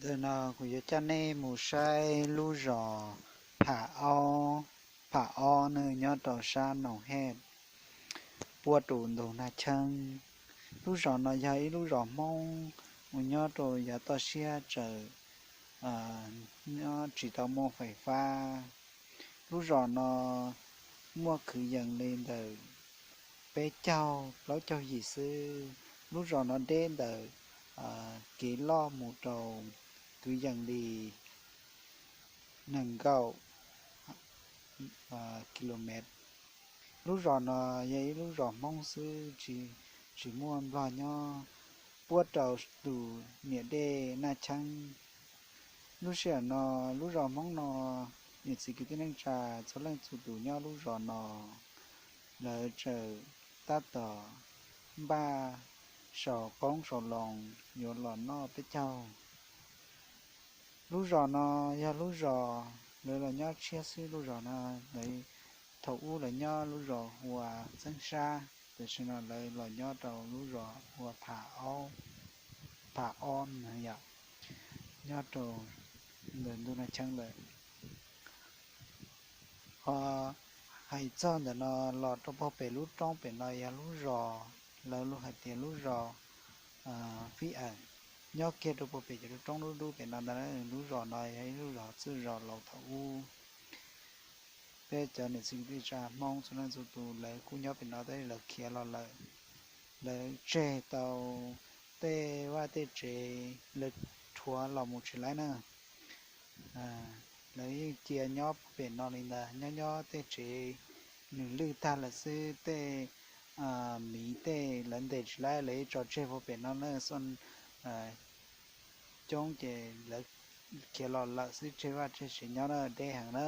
Ntawm no kuv yuav coj nej mus saib lub zos Pham Ob, Pham Ob no nyob rau sab Noom Hej, puab rau ntug Naj Cheeb. Lub zos no yog ib lub zos Hmoob uas nyob rau yav toj siab tsaws, nyob tsis tau muaj fais fab. Lub zos no muaj kwv yees li ntawm peb caug plaub caug yim xwb. Lub zos no deb ntawm kev loj mus rau kwv yees li nees nkaum kilomev. Lub zos no yog ib lub zos Hmoob xwb, tsis muaj Nplog nyob, puab rau tus niam dej Naj Cheeb. Lub sij hawm no lub zos Hmoob no niam txiv kwv tij neej tsa txhua leej txhua tus nyob lub zos no, lawv tseem tab tom npaj sau qoob sau loo yuav los noj peb caug. Lub zos no yog lub zos lawv los nyob tshiab xwb. Lub zos no lawv, thaum ub lawv nyob lub zos hu ua Txeeb Sab, tam sim no lawv los nyob rau lub zos hu ua Pham Ob, Pham Ob no yom, nyob rau ntawm ntug Naj Cheeb lawm. Ho hais txog ntawm no los rau puag pem lub roob pem no yog lub zos lawv lu hais tias lub zos Fib Awm, nyob kiag rau puag pem cov roob dub dub pem no ntag. Lub zos no yog ib lub zos txwj zos laus thaum ub. Peb cov niam txiv kwv tij neej tsa Hmoob txhua leej txhua tus lawv kuj nyob pem no, tab sis lawv khiav los lawm. Lawv tseg tau tej vaj tej tsev, lawv rhuav los mus tsis laib na. Lawv yeej cia nyob pem no li ntawd, nyob nyob tej tsev nws lwj tag lawm xwb, tej miv tej lawv ntes tsis laib, lawv yeej tso tseg puag pem no na. Xo coob ces lawv khiav los lawm xwb, tseg vaj tseg tsev nyob na, deb heev na.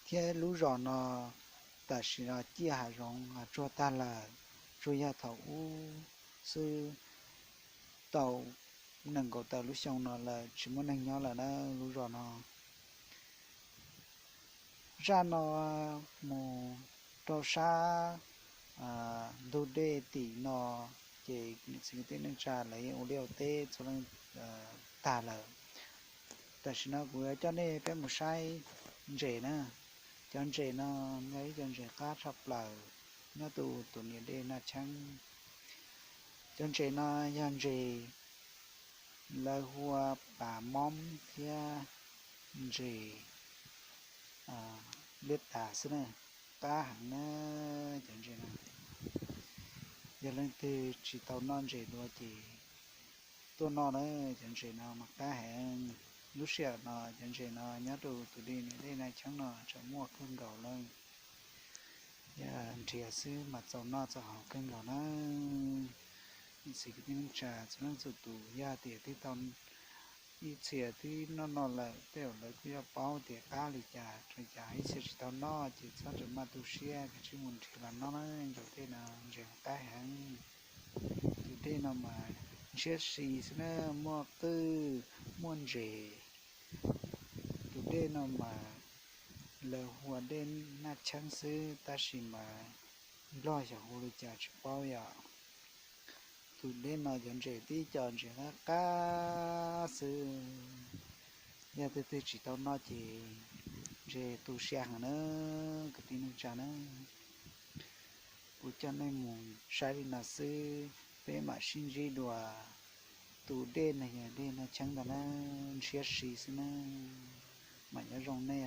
Thiab lub zos no tam sim no ciaj hav zoov hav tsuag tag lawm, tsuas yog thaum ub xwb, tau nees nkaum tawm lub xyoo no lawm tsis muaj neeg nyob lawm na lub zos no. Zaj no mus rau sab ntug dej tim no, ces niam txiv kwv tij neej tsa lawv yeej ua liaj ua teb txhua leej tag lawm. Tam sim no kuv yuav coj nej peb mus saib ntses na. Cov ntses no yog ib cov ntses qab tshaj plaws nyob rau tus niam dej Naj Cheeb. Cov ntses no yog ntses lawv hu ua pas mob thiab ntses liab tas xwb na, qab heev na cov ntses no. Yog leej twg tsis tau noj ntses dua ces tuaj noj na, cov ntses no mas qab heev. Lub sij hawm no cov ntses no nyob rau tus dej niam dej Naj Cheeb no tseem muaj kawg nkaus lawm. Yog nrhiav xwb mas txaus noj txaus haus kawg nkaus na. Niam txiv kwv tij neej tsa txhua leej txhua tus, yog tias twb tau ib txhia twb noj noj lawm tej zaum lawv kuj yuav paub tias qab li cas rau li cas. Ib txhia tsis tau noj ces txhob tseem maj tu siab, kav tsij mus nrhiav los noj na. Tus dej no ntses qab heev. Tus dej no mas ntshiab si xwb na, muaj qwj muaj ntses. Tus dej no mas lawv hu ua dej Naj Cheeb xwb, tab sis mas Nplog xyov hu li cas tsis paub yom. Tus dej no cov ntses tib co ntses qab qab xwb. Yog tus twg tsis tau noj ces ntses tu siab heev na, kwv tij neej tsa na. Kuv coj nej mus saib li no xwb, peb mam sib ntsib dua. Tus dej no yog dej Naj Cheeb ntag na, ntshiab si xwb na. Mam nyob zoo nej.